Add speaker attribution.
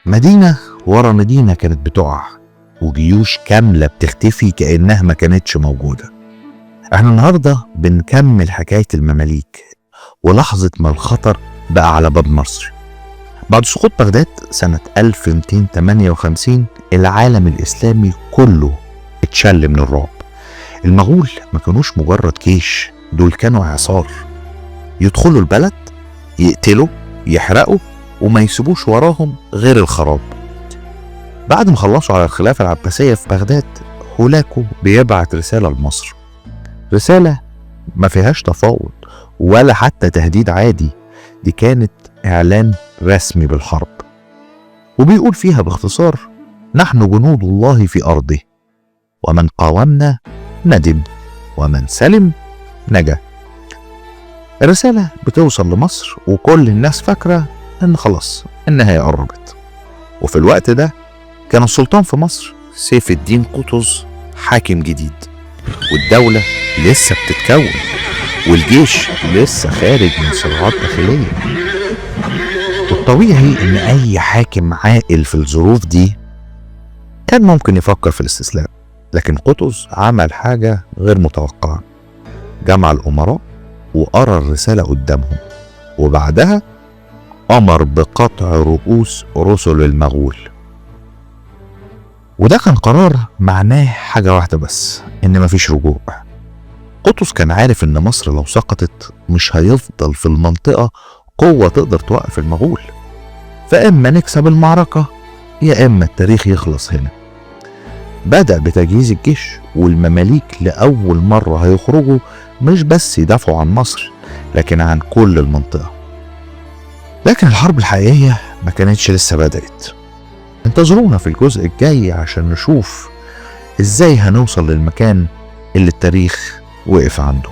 Speaker 1: مدينة ورا مدينة كانت بتقع، وجيوش كاملة بتختفي كأنها ما كانتش موجودة. احنا النهاردة بنكمل حكاية المماليك ولحظة ما الخطر بقى على باب مصر. بعد سقوط بغداد سنة 1258 العالم الإسلامي كله اتشل من الرعب. المغول ما كانوش مجرد جيش، دول كانوا إعصار يدخلوا البلد، يقتلوا، يحرقوا، وما يسيبوش وراهم غير الخراب. بعد ما خلصوا على الخلافة العباسية في بغداد، هولاكو بيبعت رسالة لمصر، رسالة ما فيهاش تفاوض ولا حتى تهديد عادي، دي كانت إعلان رسمي بالحرب. وبيقول فيها باختصار: نحن جنود الله في أرضه، ومن قاومنا ندم، ومن سلم نجا. الرسالة بتوصل لمصر وكل الناس فاكرة إن خلاص النهاية قربت. وفي الوقت ده كان السلطان في مصر سيف الدين قطز حاكم جديد، والدولة لسه بتتكون، والجيش لسه خارج من صراعات داخلية. والطبيعي إن أي حاكم عاقل في الظروف دي كان ممكن يفكر في الاستسلام، لكن قطز عمل حاجة غير متوقعة. جمع الأمراء وقرأ الرسالة قدامهم، وبعدها أمر بقطع رؤوس رسل المغول. وده كان قرار معناه حاجة واحدة بس، إن مفيش رجوع. قطز كان عارف إن مصر لو سقطت مش هيفضل في المنطقة قوة تقدر توقف المغول، فإما نكسب المعركة يا إما التاريخ يخلص هنا. بدأ بتجهيز الجيش، والمماليك لأول مرة هيخرجوا مش بس يدافعوا عن مصر لكن عن كل المنطقة. لكن الحرب الحقيقية ما كانتش لسه بدأت. انتظرونا في الجزء الجاي عشان نشوف ازاي هنوصل للمكان اللي التاريخ وقف عنده.